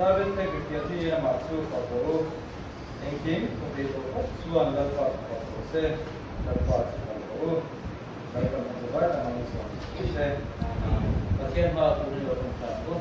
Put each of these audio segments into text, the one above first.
David te bifiah hi amah chu fak rawh u. Engkim ka thei tawh phawt chuan Lalpa chu fak rawh se, Lalpa chu fak rawh u. Lalpan a zavai ta hmangin sawm rawh se. Pathian hma turin lo tawngtai ang u.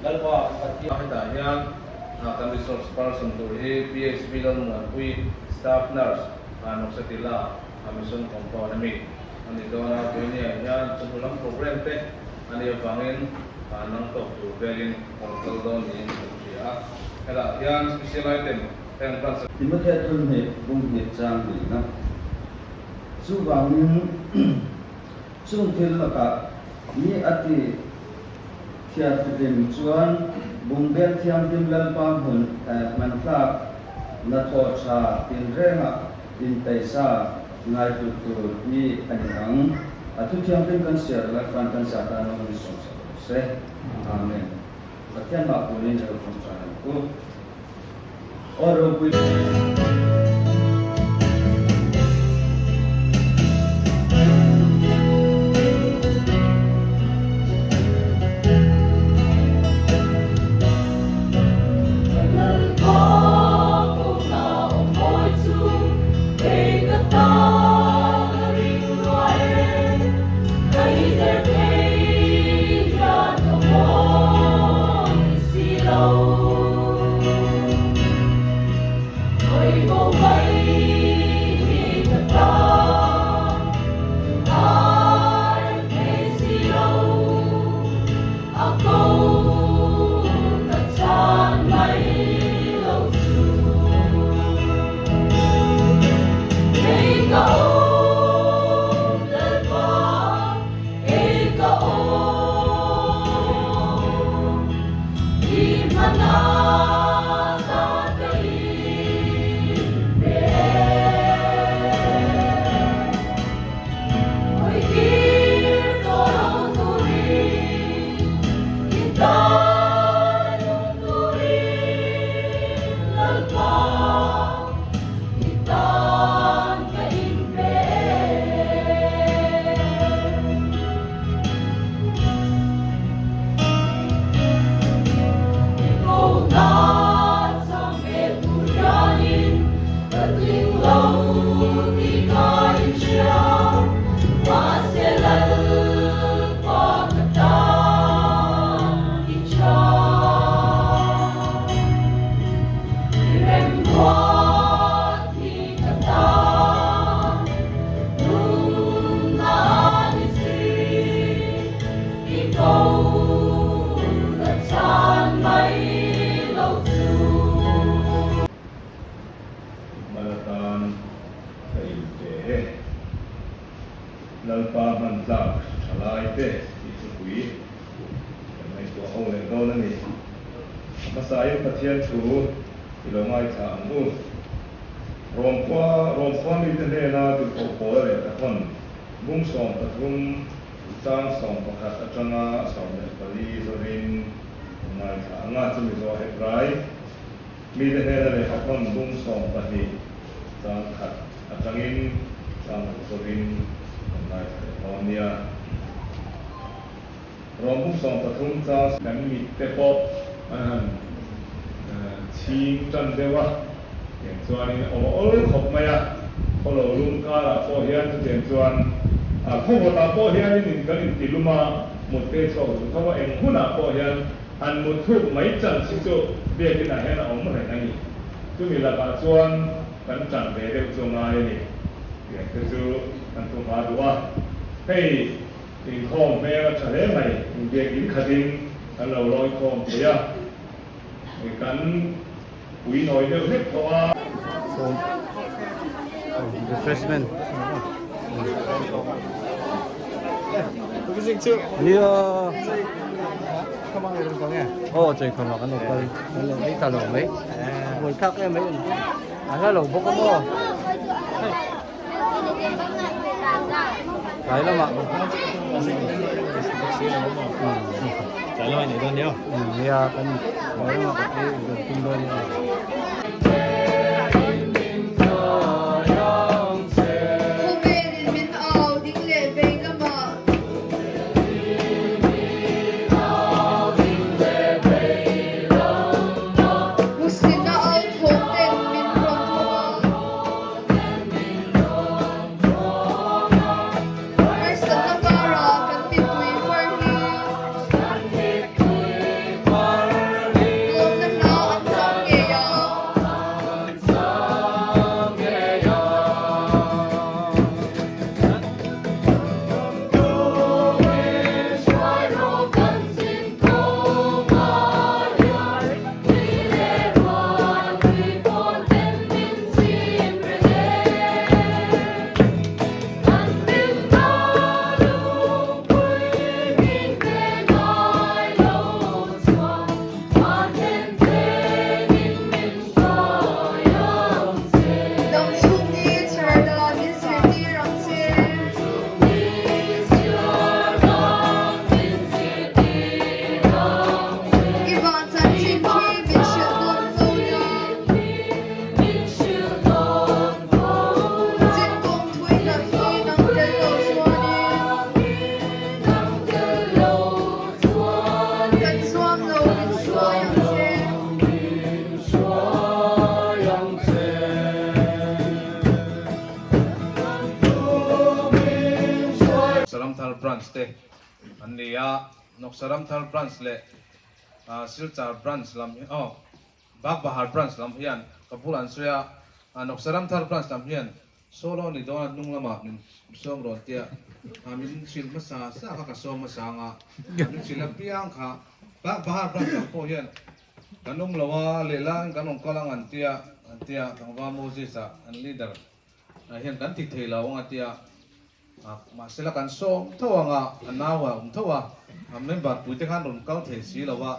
Lalpa kan Pathian. Hetah hian kan resource person tur hi PHV Lalmuanpui, Staff Nurse, Noksatila, Mission Compound a mi a ni dawn a, Tuinia hian chawhnu lam programme te a nih avangin nang tawk tur velin a rawn kal dawn niin kan hria a. Hetah hian special item heng hman sak. Timothea thunhnih bunghnih chang nihna. Chuvangin chung thil lakah mi a ti thiarfihlim chuan bungbel thianghlim Lalpa hmun hmantlak hnathawh tha tinrengah inpeihsa ngaihhlut tur mi a ni ang. A thu thianghlim kan siar Lalpa'n kan zah tan a hun sawmsak rawh se. Amen. Pathian mah punin ilo tawngtai ang u. Aw ropui. Hman atan ka inpe e. Lalpa hman tlak thalai te tih thupui kan ngaihtuah ho leh dawn a ni. A hmasain Pathian thu i lo ngaithla ang u. Rawmkhua Rawmkhua mite hnena tupawh pawl leh ka thawn bung 13 chang 11 atanga 14 zawhin kan ngaithla ang a, chumi zawh Hebrai Mite hnena lehkha thawn bung 12 chang khat atangin chang ruk zawhin kan ngaithla leh dawn nia. Rawm bung 13 chang. Kan mitte pawh an han chhing tan deuh a, tiang chuanin awm a awl khawp mai a, khaw lo lum karah pawh hian chutiang chuan khaw vawtah pawh hianin in kan inti lum a, mut te chhuak duh tho a, eng hunah pawh hian han mut thuk mai chance hi chu biakinah hian a awm reng a ni. Chumi lakah chuan kan tan ve deuh chu a ngai a ni, tiang te chu kan thu hma duh a, hei. Inkhawm hmel a tha hle mai, inbiak in khatin kan lo lawi khawm thei a, kan pui nawi deuh hlek tawh a. Refreshment. Nia. Oh, chơi không mà kan lo kal kan lo ei ta lo mai. Buai thak em mai. A hla lo bawk a maw. Tlai lamah Tlai lamah nei dawn nia. Nia kan tlai lamah kan ei kan tum dawn nia. Khawvelin min au ding leh vei lamah. Ramthar Branch te an ni a, Nawksa Ramthar Branch leh Silchar Branch lam hi aw Bagbahar Branch lam hian ka bulah an sawi a, Nawksa Ramthar Branch lam hian Solo ni dawn a hnung lamah min sawm rawn tia min hrilh hmasa sa kha ka sawm hmasa ang a, min hrilh apiang kha Bagbahar Branch lam pawh hian Kan awm lo a, lehlang kan rawn kal ang an tia, an tia, tlangval Moses a an leader ah hian kan ti thei lo ang a tia, mahsela kan sawm tho ang a, a nau a awm tho a, a member pui te khan rawn kal thei si lo a.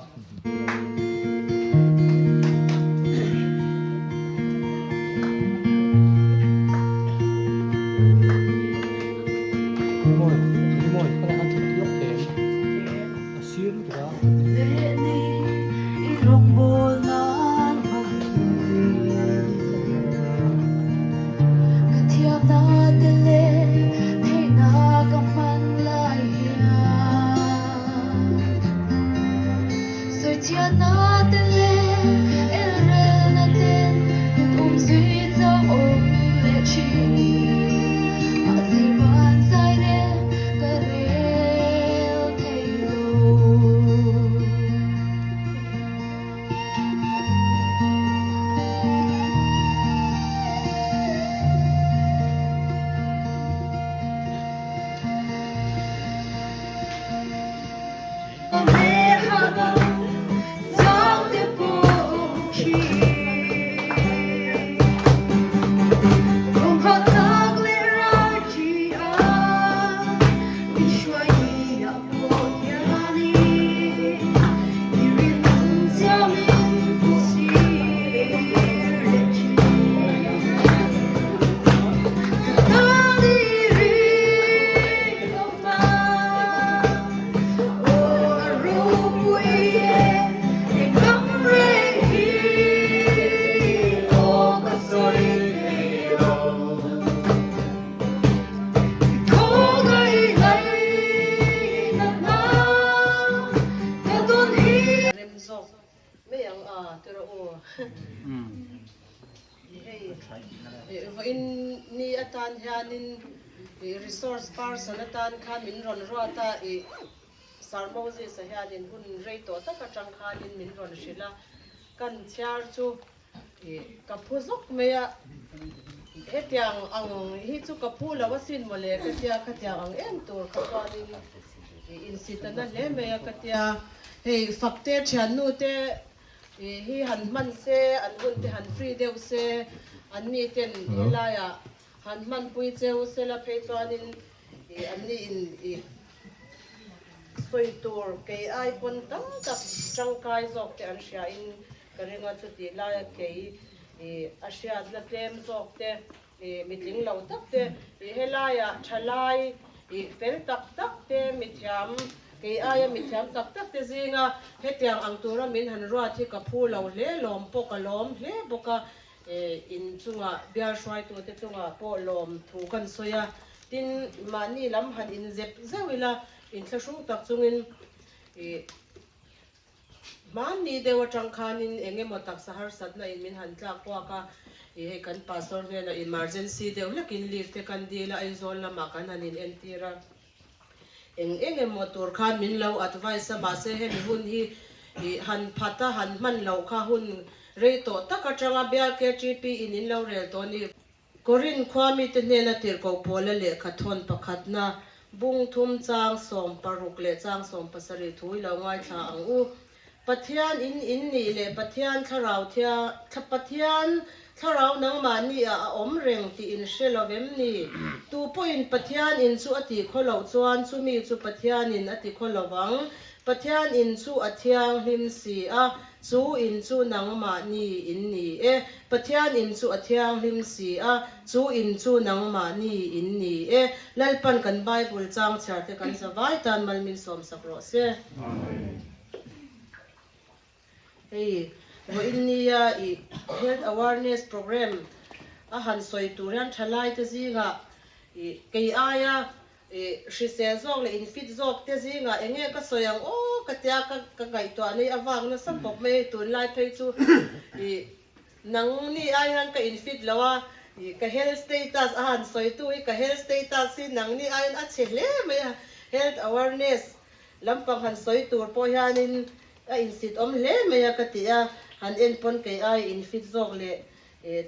Rem zawk mai ang a ti rawh u. Hei vawiin ni atan hianin resource person atan khan min rawn ruat a, i Sir Moses a hianin hun rei tawh tak atang khanin min rawn hrilh a, kan chhiar chu Ka phu zawk mai a, hetiang ang hi chu ka phu lo asin mawle ka tia, khatiang ang em tur kha chuanin insitana hle mai a ka tia, hei fakte thiannu te hi han hman se, an hun te han free deuh se, an ni ten helaiah han hmanpui cheu sela phei chuanin an ni in sawi tur kei ai pawn tam tak tangkai zawk te an hria in Ka ring a, chutih laia kei i a hriatna tlem zawk te, i mitling lo tak te, i helaia thalai i fel tak tak te, mithiam, kei aia mithiam tak tak te zinga hetiang ang tura min han ruat hi ka phu lo hle lawm pawh ka lawm hle bawk a, in chunga bial hruaitute chungah pawh lawm thu kan sawi a, tin mahni lam han inzep zeuh ila inthlahrung tak chungin i Hmanni deuh atang khanin eng emaw taksa harsatna in min han tlak kuak a, ih hei kan pastor hnenah emergency deuh hlekin leave te kan dil a, Aizawl lamah kan han in entir a, eng eng emaw tur khan min lo advice a, mahse hemi hun hi ih han phat a, han hman loh kha hun rei tawh tak atanga bial KTP in in lo rel tawh a ni. Korinth khua mite hnena tirhkoh Paula lehkha thawn pakhatna, bung thum chang 60 leh chang 70 thu i lo ngaithla ang u. Pathian in in nih leh Pathian thlarau thia Pathian thlarau nangmah nia a awm reng tih in hre lo vem ni? Tu pawhin Pathian in chu a ti khaw loh chuan chumi chu Pathian in a ti khaw lo vang. Pathian in chu a thianghlim si a, Chu in chu nangmahni in ni e. Pathian in chu a thianghlim si a, chu in chu nangmahni in ni e. Lalpan kan Bible chang chhiar te kan zavai tan mal min sawmsak rawh se. Amen. Hei vawiin nia i Health Awareness Programme a han sawi tur hian thalai te zingah i kei aia I hrisel zawk leh infit zawk te zingah eng nge ka sawi ang aw ka tia ka ka ngaihtuah nei a vak nasa khawp mai hei tunlai phei chu i nang ni ai hian ka infit lo a I ka health status a han sawitu hi ka health status hi nangni aiin a chhe hle mai a, health awareness lampang han sawi tur pawh hianin a insit awm hle mai a ka ti a, han en pawn kei ai infit zawk leh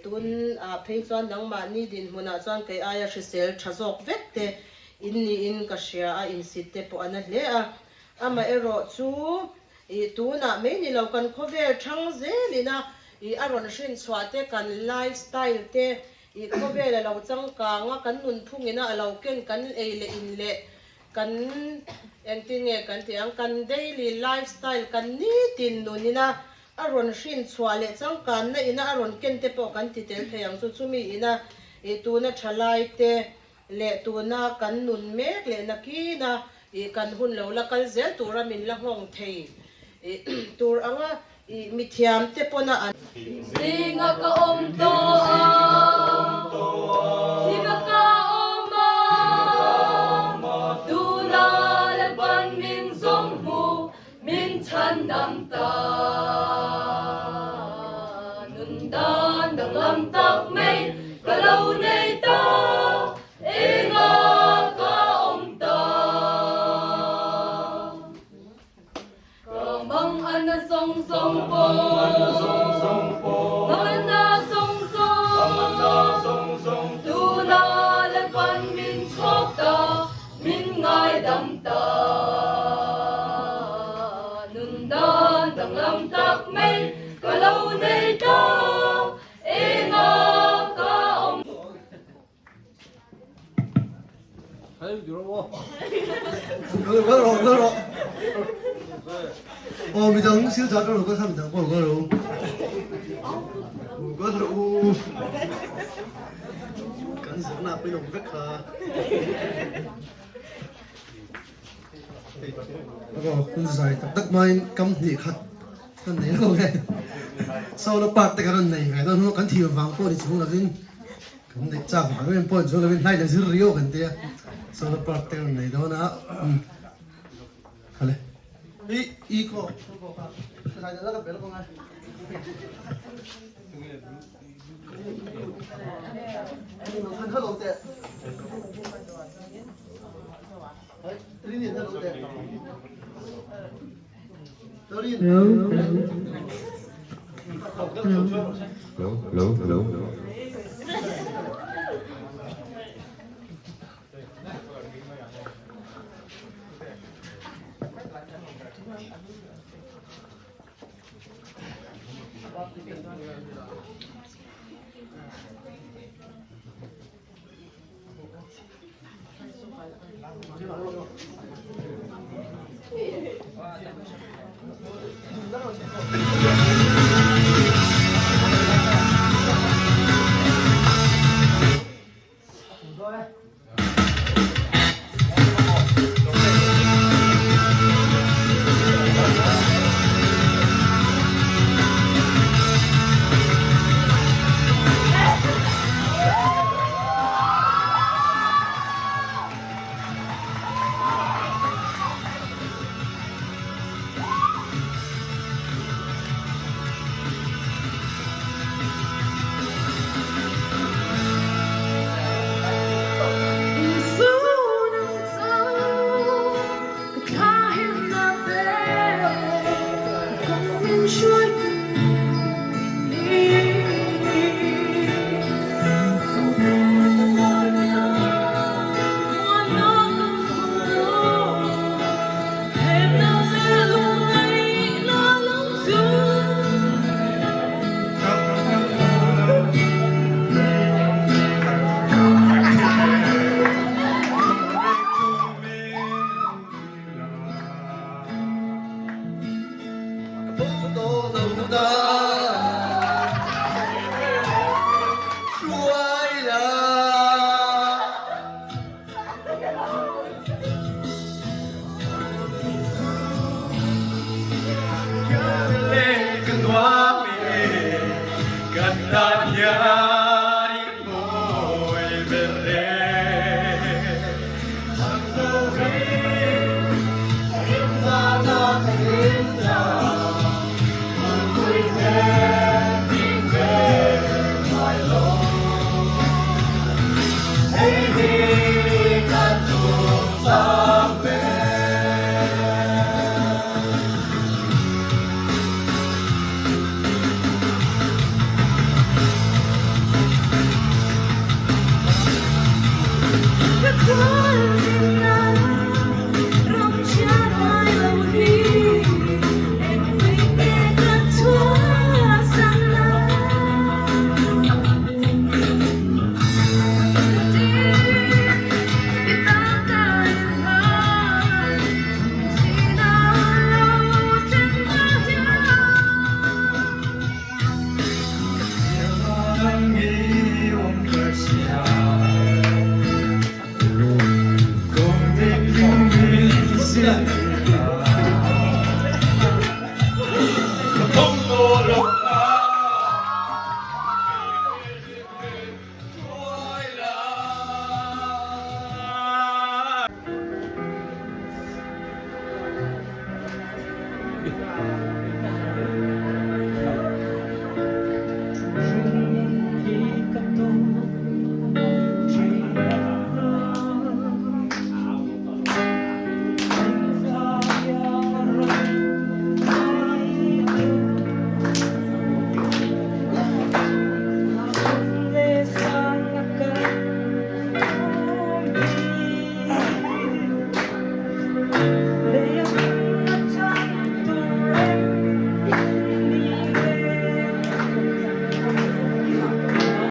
tun ah phei chuan nangmahni dinhmunah chuan kei aia hrisel tha zawk vek te in niin ka hria a, insit te pawh a na hle a, amaherawh chu I tunah mai ni lo kan khawvel thang zelin a i a rawn hrin chhuah te kan life style te i khawvel a lo changkang a kan nunphung ina a lo ken kan ei leh in leh kan engtin nge kan tih ang kan daily life style kan nitin nun ina a rawn hrin chhuah leh changkanna ina a rawn ken te pawh kan ti tel thei ang chu chumi ina i tuna thalai te Leh tuna kan nun mek leh nakina i kan hun lo la kal zel tura min la nghawng thei tur anga i mithiam te pawna an. Zinga ka awm tawh a, thima ka awm a, tuna le ban min zawng hmu min chhan dam ta. Nun dan danglam tak mai ka lo nei ta, enga ka awm ta. Ka mang ana zawng zawng pawh, mang ana zawng zawng, tuna le pan min chhawk ta, min ngaidam ta. Nun dan danglam tak mai ka lo nei ta, enga ka awm. Aw midang sil chat ro ka kha midang pawh ka ro ka ro kan zirna pawh in vek kha Aw zai tak tak maiin kam hnih khat kan nei lo nge solo part te kan rawn nei ve dawn kan thiam vang pawh ni chung lovin Kan neih chak vang em pawh chu lovin hlai la zir riau kan tia solo part te rawn nei dawn a hale i i ko ko ka zai la ka bel ko ngai Hello te Rin hello te Rin Hello, hello, hello.